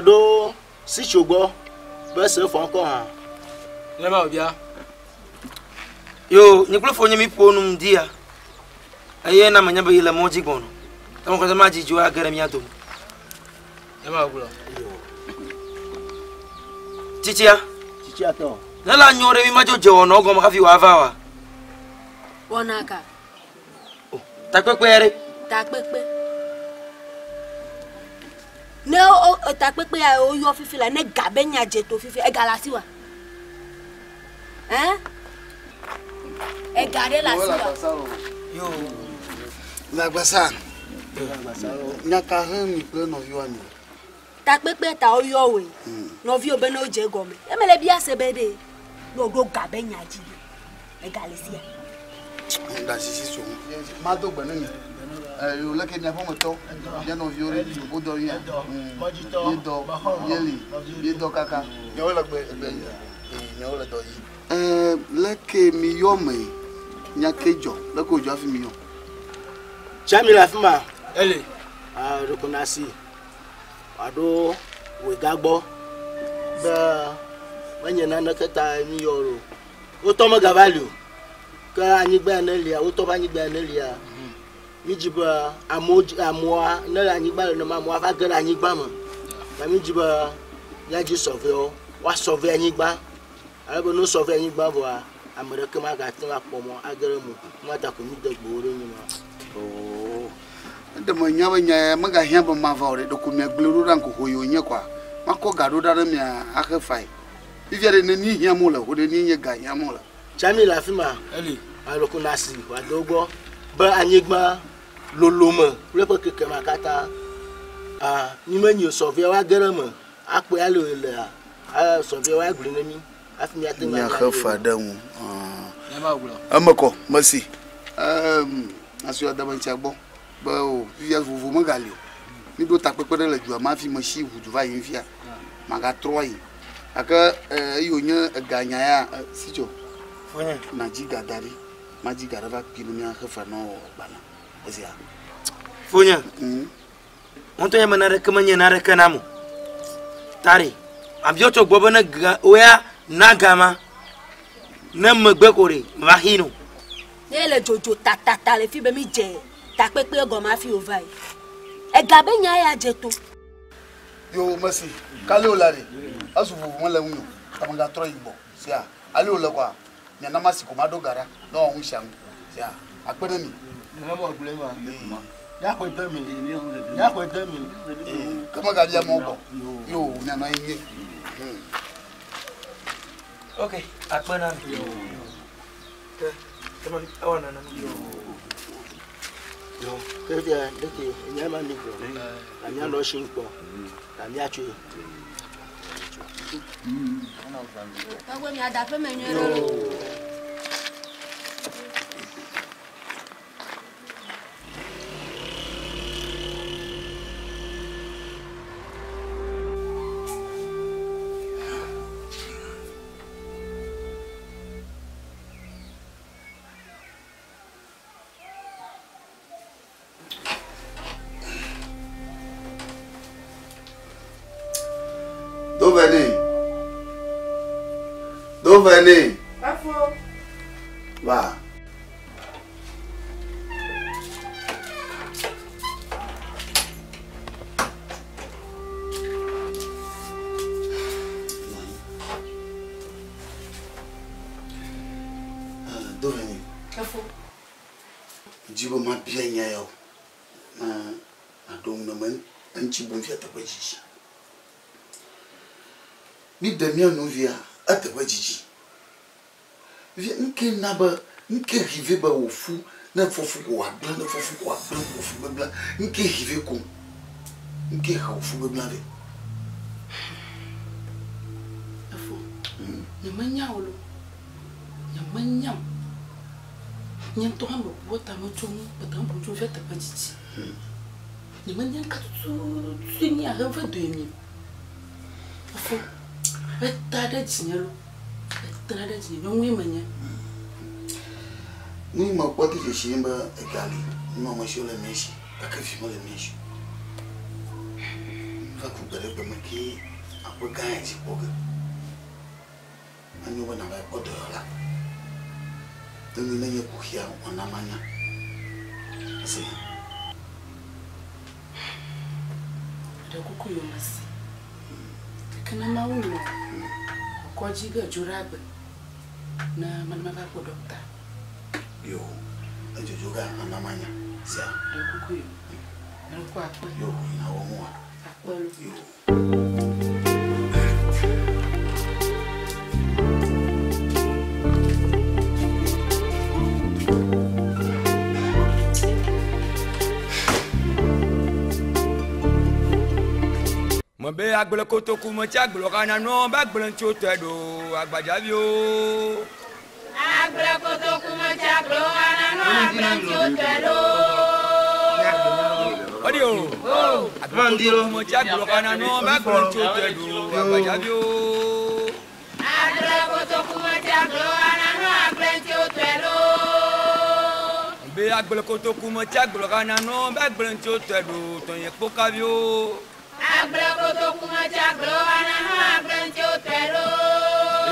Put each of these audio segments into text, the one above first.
Wòaɖo sitso gbɔ be se fɔ ŋkɔ hã. Ne ma wòbia. Yo, nye kple fonye mi ƒo nu ŋdi ya. Eye na menya be yi le mɔ dzi gbɔnɔ. Eme kɔtɔ ma dzidzo age ɖe mía dome. Ne ma wògblɔ. Tsitsia. Tsitsia tɔ. Ne la nyɔ ɖe mi ma dzo dze wɔnɔ gɔme hafi wòava wa. Wɔna ka? Oh, takpekpe ya ɖe. Takpekpe. Ne o takpekpe ya woyɔ fifi la, ne ga be nya dze to fifi, ega le asi wa. Hein? Ega ɖe le asi wa. Yo. Lagbasa. Nya ka he mi kple nɔviwoa mi? Takpekpe ta woyɔ woe. Nɔviwo be ne wodze egɔme. Eme le bia se be ɖe, ne woɖo ga be nya dzi ɖe, ega le sia. Ɖe asisi so. Mado gbe ne mi. Yo leke mia ƒometɔ, mia nɔviwo ɖe, wodɔ mia. Míedɔ, míeli, míedɔ kaka. Miawo le gbe gbe miawo le dɔ dzi. Leke mi yɔ me, nya ke dzɔ, leke wòdzɔ hafi mi yɔ? Tsami le afi ma. Ele. Ah, ɖeko nasi. Wòaɖo wòega gbɔ be menye naneke ta mi yɔ o. Wotɔ megava li o. Ke anyigba ya ne lia, wotɔ ƒe anyigba ya ne lia, mi dzi be amewo dzi, amewoa, ne le anyigba le nenema, amewoa va ge ɖe anyigba me. Ta mi dzi be míadzi sɔvɛwo, woasɔvɛ anyigba. Ale be ne wosɔvɛ anyigba vɔa, ame ɖeke magate ŋu akpɔ mɔ age ɖe eme o. Nua ta ko mi de gbewo ɖe nyi ma. Oo. Eɖe menya be nya ya megahiã be mava o ɖe, ɖeko miagblɔe ɖo ɖa ŋkuxo yi wònye kɔa, makɔ ga ɖo ɖa ɖe mia axe fae. Fifia ɖe nenie hiã mo le, ho ɖe nenie nye ga hiã mo le. Tsami le afi ma. Eli. Alo ko nasi wòado gbɔ be anyigba lolome kple eƒe kekeme katã. Ah, mi menyi o, sɔvia woage ɖe eme. Akpɔe ale wòlea, ah, sɔvia woagblɔe ne mi hafi míate ŋu anya Miaxe fa ale ɖe ŋu. Ah. Eme kɔ, mesi. Ehm, asi woade be ŋutia gbɔ be o, fifia vovo megali o. Mi ɖo takpekpe ɖe le dua me hafi mesi ʋu du va yi fia. Magatrɔ ayi. Gake eyi wònye eganya ya, si tso. Fonye. Nadzi ga da ɖi. Madzi ga ɖe va kpi ne míaxe fe na wò agbalẽ. Esia. Fonye. Ŋutɔ nye me naɖeke menye naɖeke nam o. Tari, abiɔ tso gbɔ be ne ga, woya na ga ma, ne megbe ko ɖe, meva xi no. Ne le dzodzo tatata le fi be mi dze takpekpe gɔme hafi wòva yi. Ega be nya ya dze to. Yo, mesi, kale wòle ɖe, ezu vovo mele ŋu o, ta megatrɔ yi gbɔ. Sia, ale wòle kɔa, miana masi ko maɖo ga ɖa, ne wòawu sia ŋu. Sia, akpe ɖe mi. Ke megabia mɔ gbɔ. Yo, mianɔ anyi nyuie. Ok, akpe na mi. Ke, ema, ewɔ nana mi. Yo, ke fia, ɖeke, enya ma mi gblɔ. Na mianɔ esi ŋu kpɔ. Na miatsoe. Tɔgbe miada aƒe me nyuie ɖe lo. Doveni. Doveni. Efo. Va. Doveni. Efo. Dzi be mabia nya ya o. Na naɖo ŋu ne me eŋuti bum fia teƒe dzidzi. Mi ɖe mía nɔvia eteƒe dzidzi. Via ŋke na be ŋke hive be wòfu ne fɔfu ko wòagblẽ ne fɔfu ko wòagblẽ wòfu gbegblẽ ŋke hive ko ŋke he wòfu gbegblẽ vɛ. Efo, nye menya o lo. Nye menya o. Nye ŋutɔ hã mebu etame tso ŋu, etame bu tso fia teƒe dzidzi. Nye menya ŋka tututu nye ahe ve doe mi. Efo, eta ɖe dzinye lo. Eta ɖe dzinye, nyɔnue menye. Nu yi mekpɔ de dzesi nye be ega li, nunɔamesiwo le mía si, gake vi mele mía si o. Va ku gbe ɖe gbe me ke aƒe gã ya dzi kpɔ ge. Enyo be nàva kpɔ dɔyɔla. Ne nu nenye kuxia wòana manya. Ese nya. Ɖe kuku yome si. Gake ne Mawu lɔ̃ kɔdzi ge dzo ɖe agbe ne mene mava kpɔ ɖɔkta. Yo, edzodzo ga ana manya. Sia. Ɖe kuku yo. Ɖe kuku akpe. Yo, yina wɔ ŋua. Akpe lo. Yo. Mebe agble kotoku me tsi agblɔ kana nɔ be agble ŋuti wotɔe ɖo agbadzaviwo. Agble kotoku me tsi agblɔ kana nɔ agble ŋuti wotɔe ɖo. Ɔdi o. Agble kotoku me tsi agblɔ kana nɔ be agble ŋuti wotɔe ɖo agbadzaviwo. Agble kotoku me tsi agblɔ kana nɔ agble ŋuti wotɔe ɖo. Mebe agble kotoku me tsi agblɔ kana nɔ be agble ŋuti wotɔe ɖo tɔnye kpokaviwo. Agble kotoku me tsi agblɔ kana nɔ agble ŋuti wotɔe ɖo.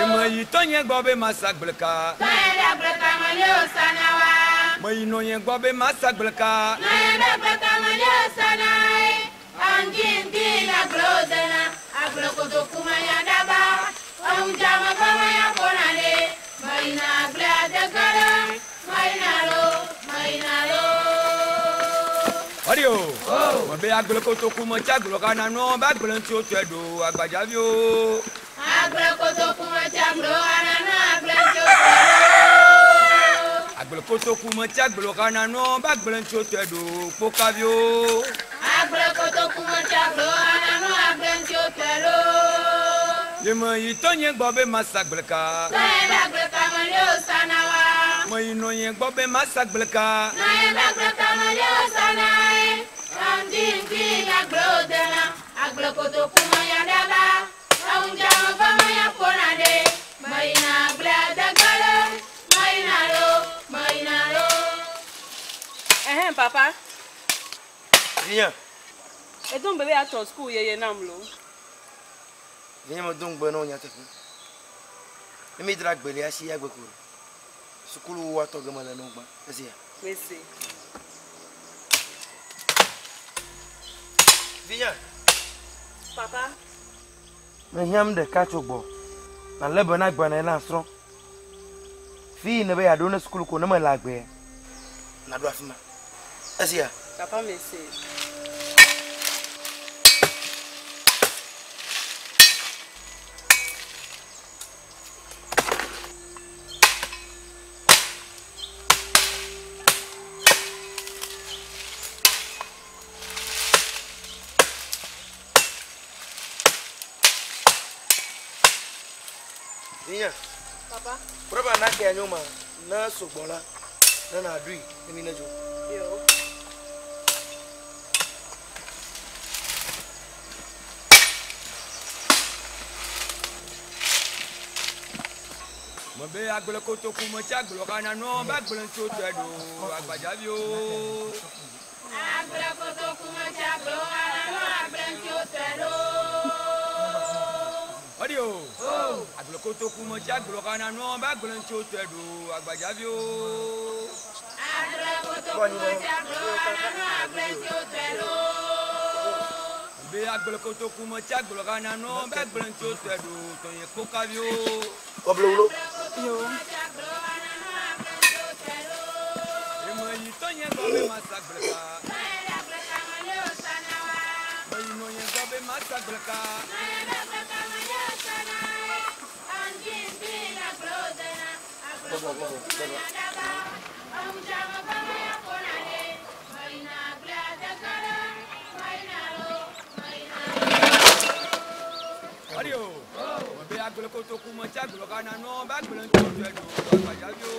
Eme yi tɔnye gbɔ be masa agble ka. Tɔnye ɖe agble ka me li wosana wa. Meyi nɔnye gbɔ be masa agble ka. Nɔnye ɖe agble ka me li wosana ye. Aŋdi ŋdi le agble wodena. Agble kotoku me nya ɖaba. Eŋudzame ƒe menya ƒona ɖe. Meyina agblea de ge ɖe. Meyina lo, meyina lo. Ɔdi o. Mebe agble kotoku me tsi agblɔ kana nɔ be agble ŋuti wotɔe ɖo agbadzaviwo. Agble kotoku me tsi agblɔ kana nɔ agble ŋuti wotɔe ɖo. Agble kotoku me tsi agblɔ kana nɔ be agble ŋuti wotɔe ɖo kpokaviwo. Agble kotoku me tsi agblɔ kana nɔ agble ŋuti wotɔe ɖo. Yeme yi tɔnye gbɔ be masa agble ka. Tɔnye be agble ka me li wosana wa. Meyi nɔnye gbɔ be masa agble ka. Nɔnye be agble ka me li wosana ye. Aŋdi ŋdi le agble wodena. Agble kotoku me nya ɖaba. Eŋudzame ƒe menya ƒona ɖe. Meyina agblea de ge ɖe. Meyina lo, meyina lo. Ehem, papa. Vinye. Edo ŋugbe be yeatrɔ suku yeye nam lo. Vinye medo ŋugbe na wò nyateƒe. Ne míedra gbelia si ya gbe ko ɖo. Sukulu woatɔ ge mele ne wo gbã. Esia. Mese. Vinye. Papa. Mehiãm ɖeka tso gbɔ. Nalé be na agbalẽ na srɔ̃. Fi yi ne be yeaɖo ne sukulu ko ne mele agbea. Naɖo afi ma. Esia. Papa mese. Vinye. Papa. Rɔba nake anyo ma ne sugbɔ la ne nàɖui ne mi ne dzo. Yo. Mebe agble kotoku me tsi agblɔ kana nɔ be agble ŋuti wotɔe ɖo agbadzaviwo. Agble kotoku me tsi agblɔ kana nɔ agble ŋuti wotɔe ɖo. Ɔdi o. Agble kotoku me tsi agblɔ kana nɔ be agble ŋuti wotɔe ɖo agbadzaviwo. Agble kotoku me tsi agblɔ kana nɔ agble ŋuti wotɔe ɖo. Mebe agble kotoku me tsi agblɔ kana nɔ be agble ŋuti wotɔe ɖo tɔnye kpokaviwo. Kɔble wlo. Yo. Eme yi tɔnye gbɔ be masa agble ka. Tɔnye ɖe agble ka me li wosana wa. Meyi nɔnye gbɔ be masa agble ka. Nɔnye ɖe agble ka me li wosana ye. Aŋdi ŋdi le agble wodena. Agble kotoku me nya ɖaba. Eŋudzame ƒe menya ƒona ɖe. Meyina agblea de ge ɖe. Meyina lo, meyina lo. Ɔdi o. Mebe agble kotoku me tsi agblɔ kana nɔ be agble ŋuti wotɔe ɖo agbadzaviwo.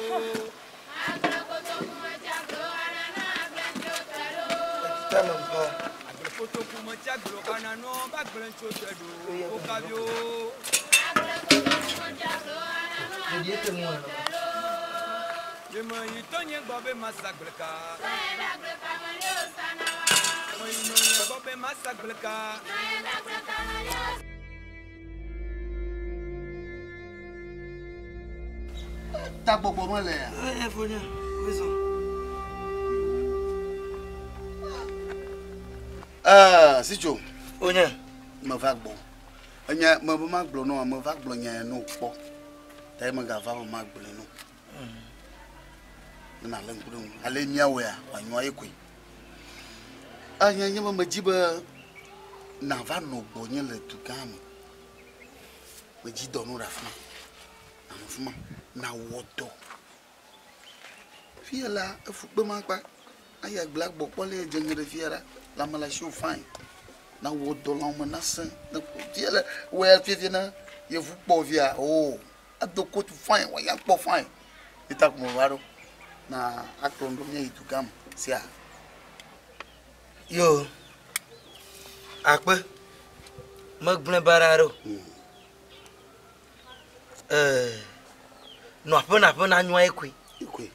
Agble kotoku me tsi agblɔ kana nɔ agble ŋuti wotɔe ɖo. Tame mpa. Agble kotoku me tsi agblɔ kana nɔ be agble ŋuti wotɔe ɖo kpokaviwo. Agble kotoku me tsi agblɔ kana nɔ agble ŋuti wotɔe ɖo. Yeme yi tɔnye gbɔ be masa agble ka. Tɔnye be agble ka me li wosana wa. Tagbɔgbɔ mele ya. Ee, fonye, wezɔ. Ɛɛ, Sitso. Onye. Meva gbɔ. Enye mebe magblɔ nɔ, meva gblɔ nya ya ne wò kpɔ. Ta ye megava be magblɔe nɔ. Ne nalé ŋku ɖe ŋu. Ale míawɔea, wòanyo ye koe. Enye nye be medzi be nava nɔ gbɔnye le dugã me. Medzi dɔ no ɖe afi ma. Nanɔ afi ma. Nawɔ dɔ. Fia la, efu kpe ma kpa. Ayi agblea gbɔ kpɔ le dze ŋe ɖe fia ɖa. Lãme le asiwò fine. Nawɔ dɔ lãme nasẽ. Ne fia le wɔe fiafia ne yevu kpɔ fia, oo, ado kotu fine, wòanya kpɔ fine. Eta ko meva ɖo. Na akplɔ ɖo míayi dugã me. Sia. Yo. Akpe. Megblẽ baɖa ɖo. Nɔ aƒe na aƒe na nyɔa ekoe. Ekoe.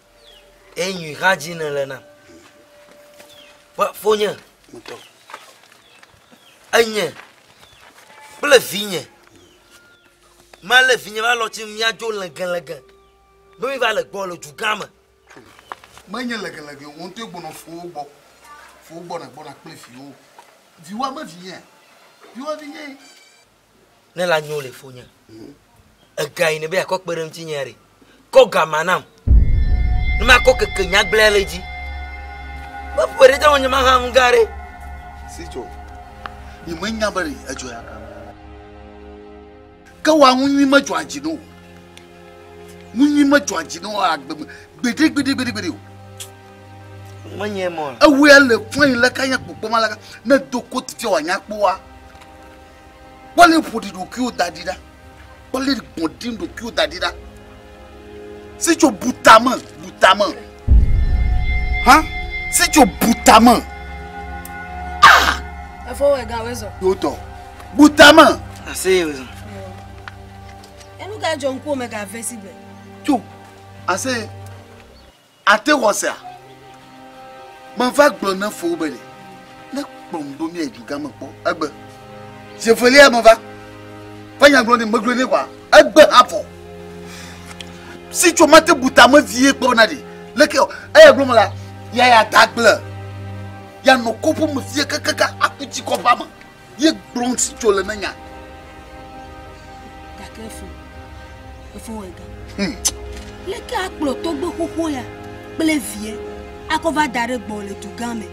Enyui hã dzi ne le nam. Fonye. Ŋutɔ. Enye kple vinye. Malé vinye va lɔ tsi míadzo legelege. Be mi va le gbɔ le dugã me. Menye legelege o, ŋutɔe gbɔnɔ fowo gbɔ. Fowo gbɔna gbɔna kple viwo. Viwoa me vinye. Viwoa vinye. Ne la nyo le fonye. Ega yi ne be yakɔ kpe ɖe ŋutinye ɖe. Kɔ gama nam. Ne makɔ keke nyagblẽa le dzi. Meƒo ɖe dze nye maha ŋu gã ɖe. Sitso, nye menya be ɖe edzɔ ya kam. Ke wa ŋu nyui medzɔa dzi na o. Ŋu nyui medzɔa dzi na o agbe me. Gbeɖe gbeɖe gbeɖe gbeɖe o. Menye mɔ. Ewoe le fɔin le ka nya kpɔkpɔ ma la ka ne do koti fia wòanya kpɔa. Kpɔ le ƒo ɖi ɖokuiwo da ɖi ɖa. Kpɔ le gbɔn ɖi ɖokuiwo da ɖi ɖa. Sitso butame, butame. Ha? Sitso butame. Ah! Efo wɔ ga wezɔ. Yotɔ. Butame. Ase wezɔ. Enu ka dzɔ ŋkuwo me ga ve si gbe. Tso. Ase. Ate xɔsea. Meva gblɔ ne fowo be ɖe. Ne kplɔm ɖo mía dugã me kpɔ egbe. Zevelia meva. Va nya gblɔ ne megblɔ ne kwa. Egbe hã vɔ. Sitso mate butame vie kpɔ na ɖe. Leke eya gblɔ me la, ya ya dagble. Ya nɔ kɔƒe me vie kakaka aku tsi kɔƒea me. Ye gblɔ sitso le ne nya. Gake efo. Efo wɔ ga. Leke akplɔ tɔgbe xoxo ya kple vie akɔ va da ɖe gbɔ le dugã me.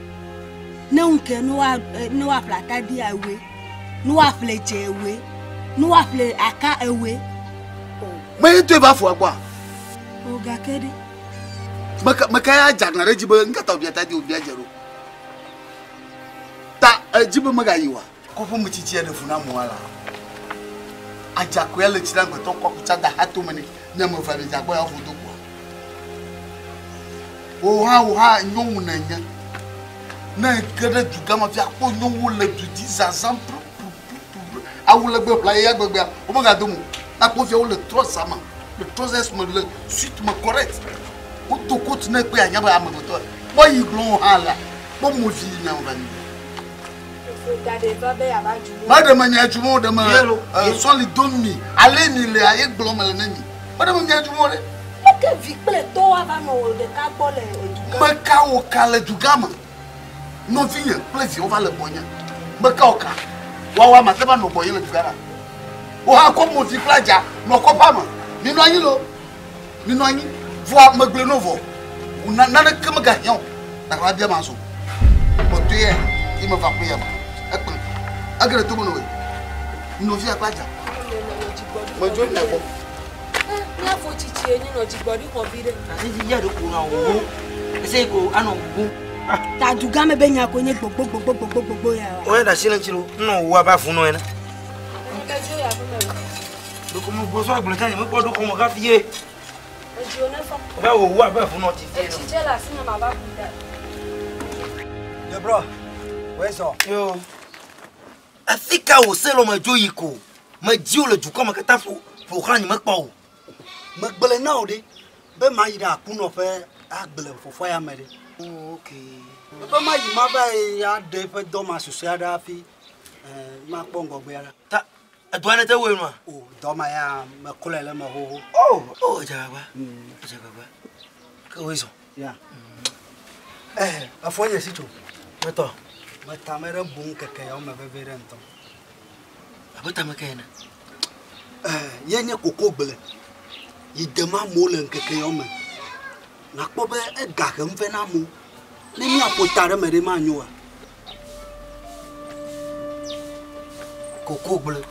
Ne ŋu ke ne woaƒle atadi ewoe, ne woaƒle dze ewoe, ne woaƒle aka ewoe. Menye ŋutɔe va foa gbɔa? O gake ɖe. Meka ya dze aglã ɖe edzi be ŋkata wòbia atadi wòbia dze ɖo. Ta edzi be megayi oa? Kɔƒe me tsitsi ɖe fu na amewoa la. Adzakoe le tsi ɖe agbetɔ kɔ akutsa da xa tome nɛ. Ne ame eve le dzagbɔ ya ƒo do kpoa. Wò hã wò hã nyɔnu nènye. Ne ege ɖe dugã me fia kpɔ nyɔnuwo le du dzi zazã pru. Awu legbe ʋla ya gbegbea womegado mo. Nakpɔ fia wole trɔza me, le trousers me, le suit me correct. Wodo kotu ne kpe anya be amegbetɔ. Kpɔ yi gblɔ hã la, kpɔ movi yi miawo va mi. Meɖe me mia dzumo ɖe me sɔli do mi ale mi le aye gblɔ me le ne mi. Meɖe me mia dzumo ɖe. Leke vi kple tɔwo ava nɔ wò ɖeka gbɔ le dugã. Meka wò ka le dugã me. Nɔvinye kple viwo va le gbɔnye. Meka wò ka. Woawo ame ate va nɔ gbɔnye le dugã me. Wò hã kɔ movi kple adza nɔ kɔƒea me. Minɔ anyi lo. Minɔ anyi. Vɔa megblɔe no vɔ. Naneke megahiã o. Nagava bia ma zɔ. Kpɔtɔe ya yi meva ƒe ya me. Ekpe. Ege ɖe tome na wòe. Nɔvia kple adza. Medzo mia gbɔ. Míafo tsitsi enye nɔ dzigbɔɖi xɔ vi ɖe. Asi dzi ya ɖo ko nɔ wuwu. Ese ko anɔ wuwu. Ta dugã me be nya ko nye gbogbo gbogbo gbogbo gbogbo ya wa. Oye da si le ŋuti lo. Nɔ wuwu aba funu ene. Ɖeko me gbɔ sɔ agble tsa nye mekpɔ ɖo xɔme hafi ye. Edziwo ne fa. Va wuwu aba funu ti fie. Etsi dze le asi me ma va ku da. Debro, wezɔ. Yo. Afi ka wò se lɔ me dzo yi ko? Me dzi wo le dukɔ me katã ƒo xlã nye mekpɔ o. Megblɔe na wò ɖe be mayi ɖe akunɔ ƒe agble fofoa ya me ɖe. Ok. Ebe ma yi ma va yi aɖe eƒe dɔ ma susɔea ɖe hafi makpɔ ŋgɔgbea ɖa. Ta edɔa ne te wɔe nua? O dɔ ma ya meklɔe le eme xoxo. Oh, oh, edze agbagba. Edze agbagba. Ke woe zɔ. Ya. Eh, efɔ nye si tso. Metɔ. Metame ɖe bum keke yawo me veve ɖe ŋutɔ. Abe tame ke ene. Eh, ye nye kokogble. Yi dem amewo le ŋkeke yawo me. Nakpɔ be ega hem vɛ na amewo. Ne míaƒo ta ɖe eme ɖe manyo oa? Kokogble.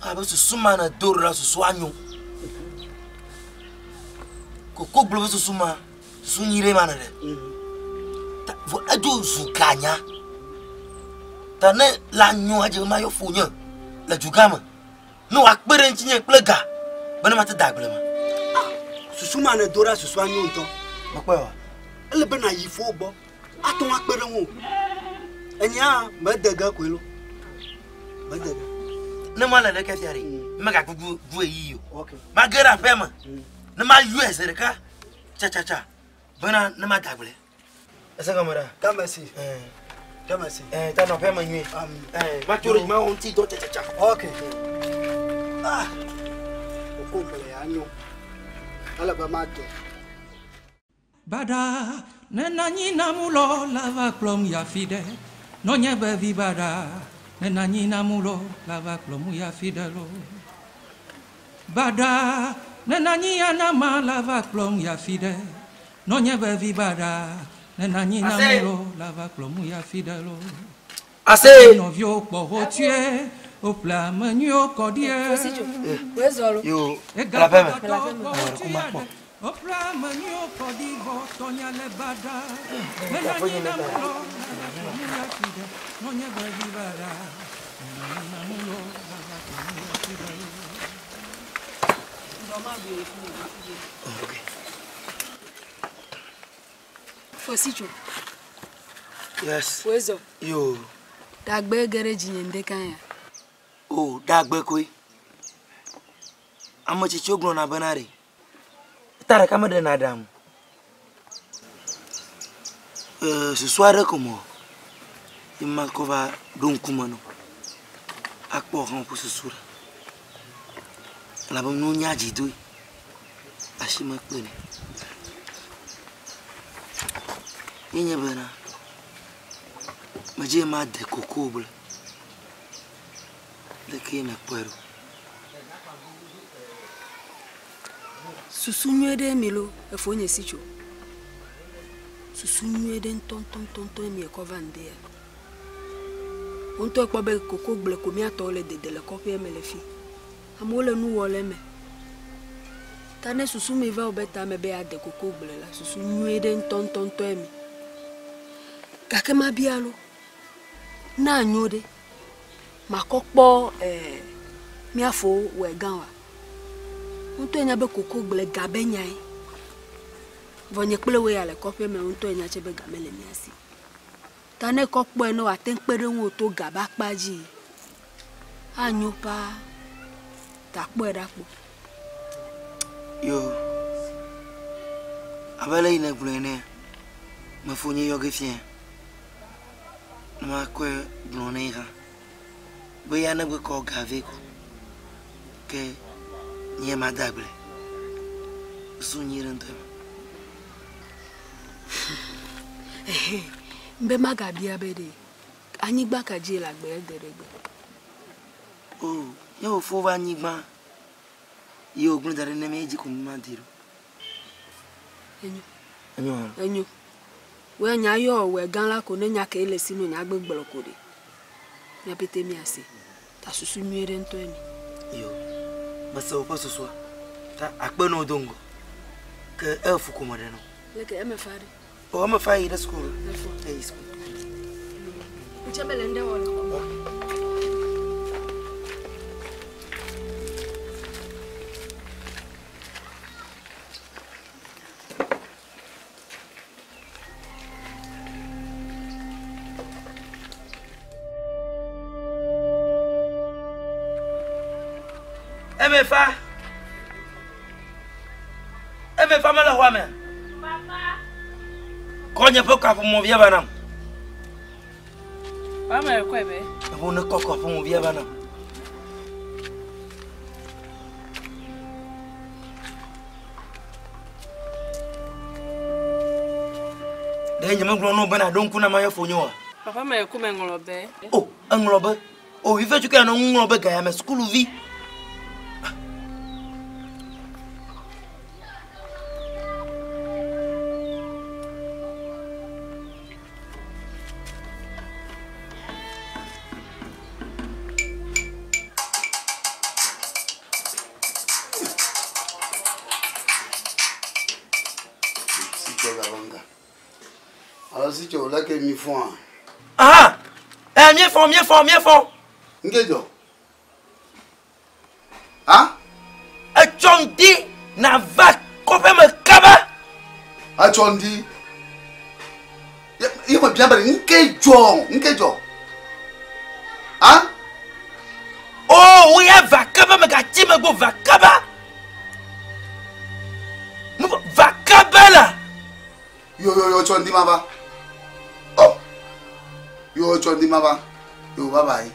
Abe susu ma ne do ɖo la susu anyo. Kokogble ƒe susu ma susu nyui ɖe ma ne ɖe. Ta vɔ edzo zu ganya. Ta ne la nyo edze be mayɔ fonye le dugã me. Ne wòakpe ɖe ŋutinye kple ga be ne mate de agble me. Susu ma ne do ɖa susu anyo ŋutɔ. Mekpɔe oa? Ele be nàyi fo gbɔ ate ŋu akpe ɖe ŋuwò. Enyea mede ge koe lo. Mede ge. Ne mele ɖeke fia ɖe, megagugu gu ɣeyiɣi o. Mage ɖe aƒea me ne mayɔe zi ɖeka tsatsatsa bena ne made agble. Ese gɔme ɖa? Game si. Game si. Ta nɔ aƒea me nyuie. Matso ɖe dzi mawɔ ŋuti dɔ tsatsatsa. Ok. Ah. Kokogble ya nyo. Ele be made. Baɖa, ne nanyi namulɔ la va kplɔm yi afi ɖe. Nɔnye be vi baɖa, ne nanyi namulɔ la va kplɔm yi afi ɖe lo. Baɖa, ne nanyi anama la va kplɔm yi afi ɖe. Nɔnye be vi baɖa, ne nanyi namulɔ la va kplɔm yi afi ɖe lo. Ase. Nɔviwo kpɔ hotue, woƒle ame nyuiwo kɔ ɖie. Yo, le aƒe me. Woƒle ame nyuiwo kɔ ɖi vɔ tɔnya le baɖa. Ne nanyi namulɔ la va kplɔm yi afi ɖe. Nɔnye be vi baɖa, ne nanyi namulɔ la va kplɔm yi afi ɖe lo. Fositso. Yes. Woezɔ. Yo. Dagbe ge ɖe dzinye ŋdeka ya. O, dagbe koe. Ame tsitsiwo gblɔna bena ɖe. Ta ɖeka meɖena ɖam. Susu aɖe ko mɔ ye makɔ va ɖo ŋkume nɔ. Akpɔ hã ƒe susu ɖe. Elabe nunya dzi doe. Asi mekpe nɛ. Ye nye bena medze made kokogble. Leke nèkpɔe ɖo? Susu nyuie ɖe mi lo efo nye si tso. Susu nyuie ɖe ŋutɔŋutɔŋutɔ mi ekɔ va ŋdea. Wo ŋutɔ kpɔ be kokogble ko míatɔwo le dede le kɔƒea me le fi. Amewo le nu wɔ le eme. Ta ne susu mi va wo be tame be ade kokogble la, susu nyuie ɖe ŋutɔŋutɔŋutɔe mi. Gake mabia lo, na anyo ɖe, makɔ kpɔ míafo wɔ gã wa. Ŋutɔe nya be kokogble ga be nyae. Vɔ nye kple woe ya le kɔƒea me ŋutɔe nya tse be ga mele mía si. Ta ne kɔ kpɔe ne wòate ŋu kpe ɖe ŋuwò to ga be akpa dzi, anyo paa. Ta kpɔe ɖa kpɔ. Yo, abe ale yi nègblɔe ene, mefo nye yɔ ge fia. Ne makɔe gblɔ nɛ hã. Be ya negbe kɔ ga vɛ ko. Ke nye made agble. Susu nyui ɖe ŋutɔ. Be magabia be ɖe anyigba ka dzi le agbe de ɖe gbe? O, nye fofo va anyigba ye wògblẽ da ɖe ne mi edzi ko mi madi ɖo. Enyo. Enyo hã. Enyo. Wò nya yɔ wɔ gã la ko ne nya ke le si no nya gbegblɔ ko ɖe. Nya pete mi ase. Ta susu nyuie ɖe ŋutɔ mi. Yo. Mese woƒe susua. Ta akpe no do ŋgɔ. Ke efu ko me ɖe no. Leke eme fa ɖe. O eme fa yi ɖe sukulu. Efo. Eyi sukulu. Ŋutse mele ŋɖe wɔ le xɔ me. Emefa. Eme fa mele xɔa mea? Kɔ nye ƒe kaƒomɔ via va nam. Papa me kɔe be. Ewo ne kɔ kaƒomɔ via va nam. Ɖe nye megblɔ nɔ bena ɖo ŋku na mayɔ fonye oa? Papa me ku me ŋlɔ be. O, eŋlɔ be. O, ife tso ke nɔ ŋlɔ be gaya me sukuluvi. Alors si tu veux que mi font. Ah! Eh, mi font, mi font, mi font. Ngejo. Ah? Etsondi na va kɔƒe me kaba. Etsondi. Ye me bia be nkejo, nkejo. Ah? Oh, wo ya va kaba me gatsi me go va kaba. Va kaba la. Yo yo yo tsondi ma va. Oh. Yo tsondi ma va. Yo bye bye.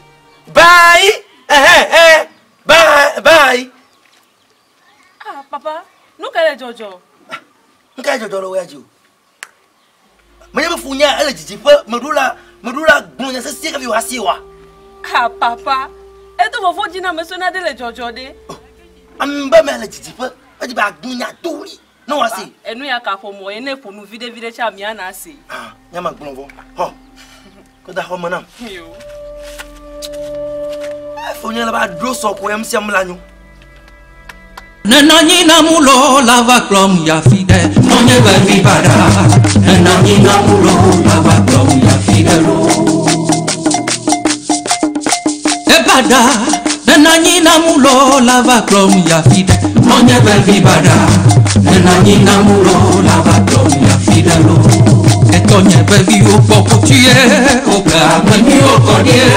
Bye. Eh eh. Bye bye. Ah papa, nu ka le dzɔdzɔ? Nu ka le dzɔdzɔ le wo ya dzi o? Menye be funya ele didiƒe meɖo la meɖo la gblɔ nya sesĩe hafi wòasi oa? Ah papa, edo vɔvɔ̃ dzi na ame sɔna ɖe le dzɔdzɔ ɖe. Ame be me le didiƒe edi be agblɔ nya do ɣli ne wòasi. Enu ya ka ƒomɔ ye ne ƒo nu viɖe viɖe tsa mía na se. Ah, nya ma gblɔ vɔ. Xɔ. Kɔ da xɔ me nam. Yo. Funya le ba ɖo sɔ ko ya sia mla nyo. Nenanyi namulo lava kplɔm ya fi ɖe nɔnye vevi baɖa. Nenanyi namulo lava kplɔm ya fi ɖe lo. Ebaɖa. Nenanyi namulo lava kplɔm ya fi ɖe nɔnye vevi baɖa. Nenanyi namulo lava kplɔm ya fi ɖe lo. Etɔnye veviwo kpɔ kotue, woƒe ame nyuiwo kɔ ɖie.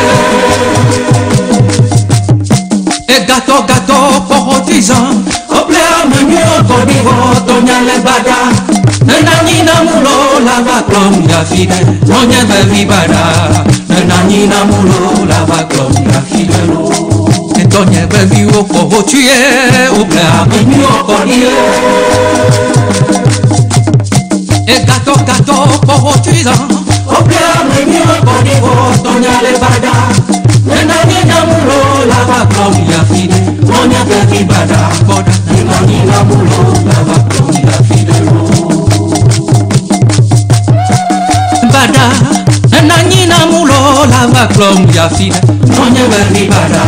Egatɔ gatɔ kpɔ xɔti zã, woƒe ame nyuiwo kɔ ɖi vɔ tɔnya le gbada. Nenanyi namulo lava kplɔm ya fi ɖe nɔnye vevi baɖa. Nenanyi namulo lava kplɔm ya fi ɖe lo. Etɔnye veviwo kpɔ hotsuie, woƒe ame nyuiwo kɔ ɖie. Egatɔ gatɔ kpɔ hotsuie zã, woƒe ame nyuiwo kɔ ɖi vɔ tɔnya le gbada. Nenanyi namulo lava kplɔm ya fi ɖe nɔnye vevi baɖa kpɔ ɖa. Nenanyi namulo lava kplɔm ya fi ɖe lo. Baɖa. Nenanyi namulo lava kplɔm ya fi ɖe nɔnye vevi baɖa.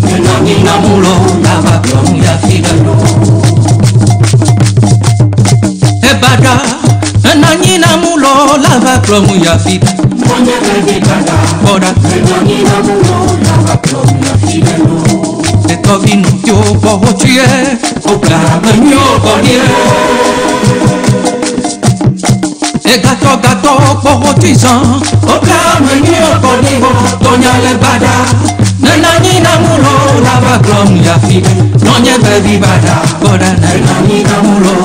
Nenanyi namulo lava kplɔm ya fi ɖe lo. Ebaɖa. Nenanyi namulo lava kplɔm ya fi ɖe nɔnye vevi baɖa kpɔ ɖa. Nenanyi namulo lava kplɔm ya fi ɖe lo. Etɔvi nɔviwo kpɔ hotsuie, woƒe ame nyuiwo kɔ ɖie. Egatɔ gatɔ kpɔ hotui zã, woƒe ame nyuiwo kɔ ɖi vɔ tɔnya le gbada. Nenanyi namulo lava kplɔm ya fi ɖe nɔnye vevi baɖa kpɔ ɖa. Nenanyi namulo